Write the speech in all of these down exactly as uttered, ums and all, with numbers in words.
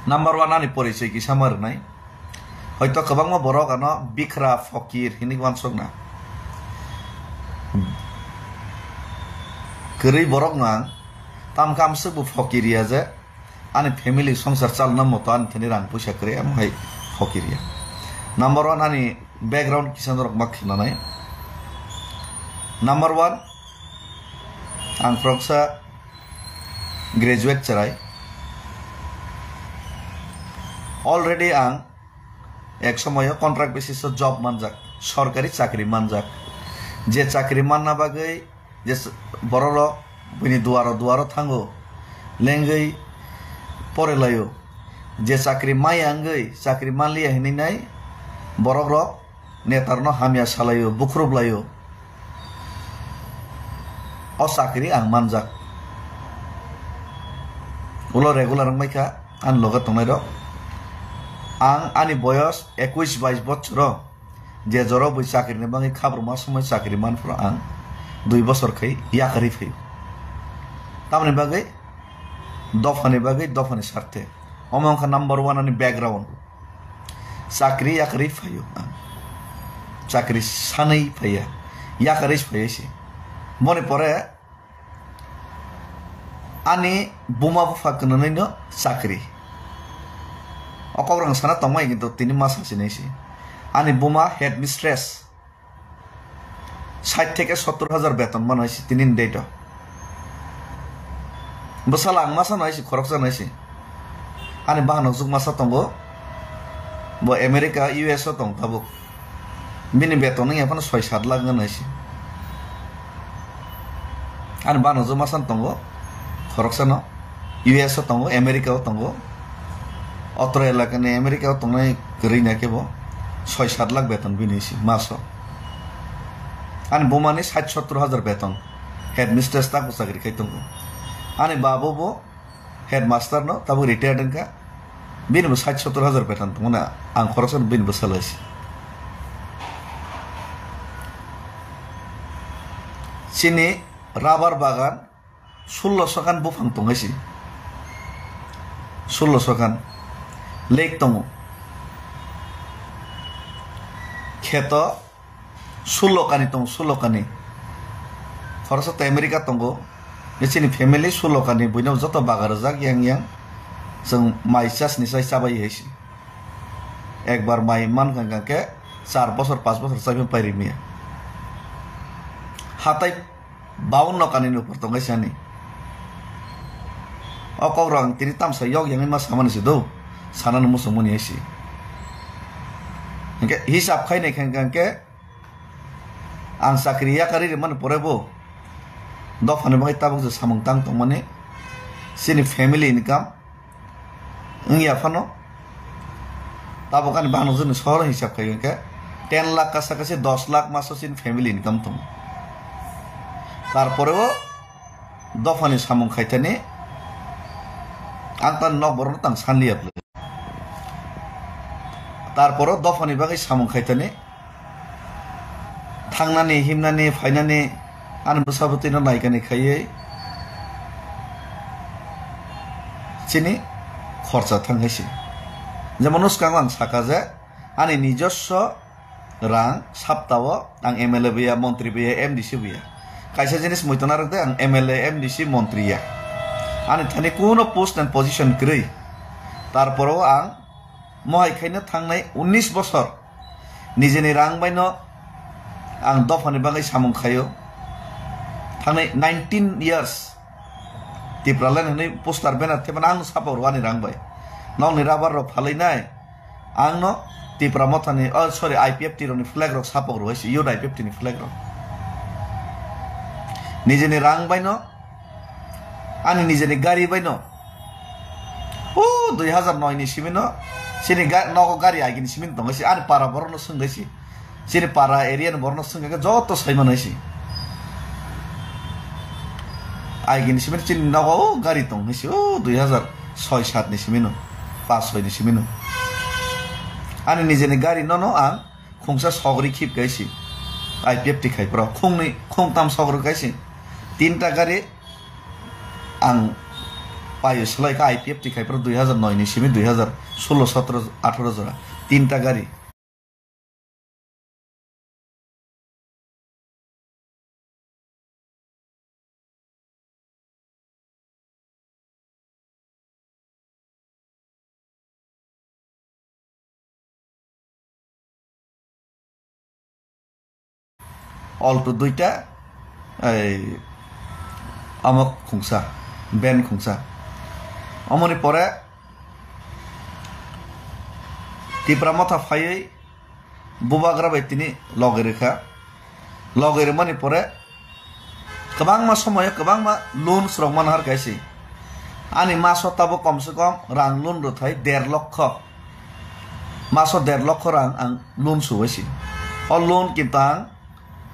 Number one ani porichoi kisa ma rwnai. Hoito kwbangma borok ano bikra, fokir hinwi uansukna. Kwrwi borokno ang tamkhe amswkbo fokir ya je ani family songsar chalna moto ani thani rang puisa kwrwi, amo hai fokir ya. Number one ani background kisa norok ma khnanai. Number one, ang khoroksa graduate chwrai. Already ang ek somoyo contract basis o job manjak, sorkari chakri manjak. Je chakri manna bagwi je s-, bororok bini duaro duaro thango, lengwi porelaio. Je chakri maya wngwi chakri manliya hinwi nai borokrok netarno hamya salaio, bukhrup laio. O chakri ang manjak. Ulo regular wngbaikha ani loge tongnairok. Ang ani boyos ekush bais bochoro je joro bui chakrini bagwi khabruma somoi chakri manphuru ang dui bochor khai yakarwi phaio. Tamoni bagwi dophani bagwi, dophani sarthe. Omo wngkha number one ani background. Chakri yakarwi phaio ang. Chakri sanwi phaiya. Yakarwi phaiya se. Boni pore ani buma bupha kwnanwino chakri. O kok rang sana tongmai kintu tini ma sasinai se. Ani buma headmistress. Sait theke sottor hajar beton mano hai se tini ni date o. Bwsala ang masa no hai se, khoroksa no hai se. Ani bahanok jwk masa tongo. Bo America, U S o tong tabuk. Bini beton wngya phano soi sat lakh wngya hai se. Ani bahanok jwk masa no tongo. Khoroksa no. U S o tongo, America o tongo. Otro elakani America o tongnai kwrwi na khe bo soi sat lakh beton bini se maso. Ani bumani sait sottor hajar beton. Headmistress tak bo chakri khai tongo. Ani babo bo headmaster no tabuk retired wngkha. Bini bo sait sottor hajar beton tongmani ang khoroksa bini bwsala se. Chini rubber bagan sullo sokan buphang tong hai se. Sullo sokan lake tongo. Kheto sullo kani tongo, sullo kani. Khoroksa to America tongo. Chini family sullo kani, buino joto baga rwjak yang yang. Chwng mai chasni sai chabai hai se. Ekbar mai mankha hwnkhe char bochor, panch bochor chaiphano pai rimya. Hatai baunno kanini upor tongwi sani. O kokrok ang tini tamsa yok yangwi ma samani se do, sanani muchungmani hai se. Hwnkhe hisab khainai khe hwnkhe ang chakri yakarwi rwmani pore bo dophani bagwi tabuk je samung tang tongmani, chini family income wngya phano, tabuk ani bahanokjwkni sohor hisab khai hwnkhe ten lakh kasa kasi dos lakh maso chini family income tongo. Tarpore o dophani samung khaithani ang tani nok borokno tang sanliya bwlwi. Tarpore o dophani bagwi samung khaithani thangnani, himnani, phainani, ani bwsa bwtwino naikani khaiwi chini khorcha thang hai se. Jemon, swkango ang saka je, ani nijosso rang saptao ang M L A bo ya, montri bo ya, M D C bo ya. Kaisa jinis muitu narwk de, ang M L A, M D C, montri ya. Ani thani kuno post and position kwrwi. Tarpore o ang mohai khaino thangnai unnish bosor nijeni rang baino ang dophani bagwi samung khaio. Thangnai nineteen years Tipraland hwnwi poster banner thepana ang sapa rwani rang bai. Nokni rubber rok phalwi nai. Ang no Tipra Mothani, oh, sorry, I P F T rokni flag rok sapa rwai se, youth I P F T ni flag rok. Nijeni rang baino, ani nijeni gari baino. O dui hazar noi ni simi no, chini ga-, nogo gari agini simi no tongo se, ani para borok no swngwi se. Chini para area ni borok no swngkha khe joto sai manai se. Agini simi chini nogo o gari tong hinwi se, o dui hazar soi sat ni simi no, pas soi ni simi no. Ani nijeni gari no no ang khungsa sogri khip kai se. I P F T khai pro khungni khungtam sogri kai se. Tinta gari ang Ayo swlai kha I P F T khai phuru dui hazar noi ni simi dui hazar solo, sotro, atharo jora tinta gari. Alto duita, ei, amo khungsa, van khungsa. Omoni pore Tipra Motha phaiwi bubagra bai tini logi rikha. Logi rimani pore kwbangma somoyo kwbangma loan rok manhar kaisi. Ani maso tabuk komse kom rang loan rwthai der lokho. Maso der lokho rang ang loan suwaisi. O loan kinto ang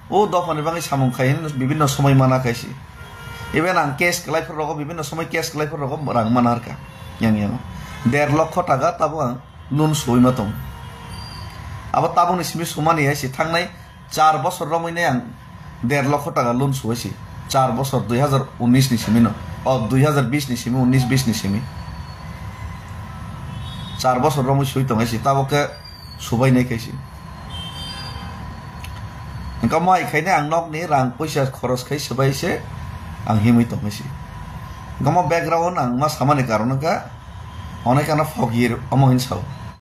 o dophani bagwi samung khai hwnwi bibinno somoi mana kaisi. Even ang cash kwlai phuru rogo, bibinno somoi cash kwlai phuru rogo rang mana harkha. Yang yang der lokho taka tabuk ang loan suwi ma tong. Abo tabukni simi sumani hai si thangnai char bosor romwi nai ang der lokho taka loan suwi si. Char bosor dui hazar unis ni simi no. O dui hazar bis ni simi, unis bis ni simi. Char bosor romwi sui tong hai si. Tabuk khe subai nai kaisi. Engka mo ai khaina ang nokni rang puisa khoros khai swbai se ang himwi tongwi si. Engka mo background ang ma samani karon wngkha onek ano fogir omo hin sao.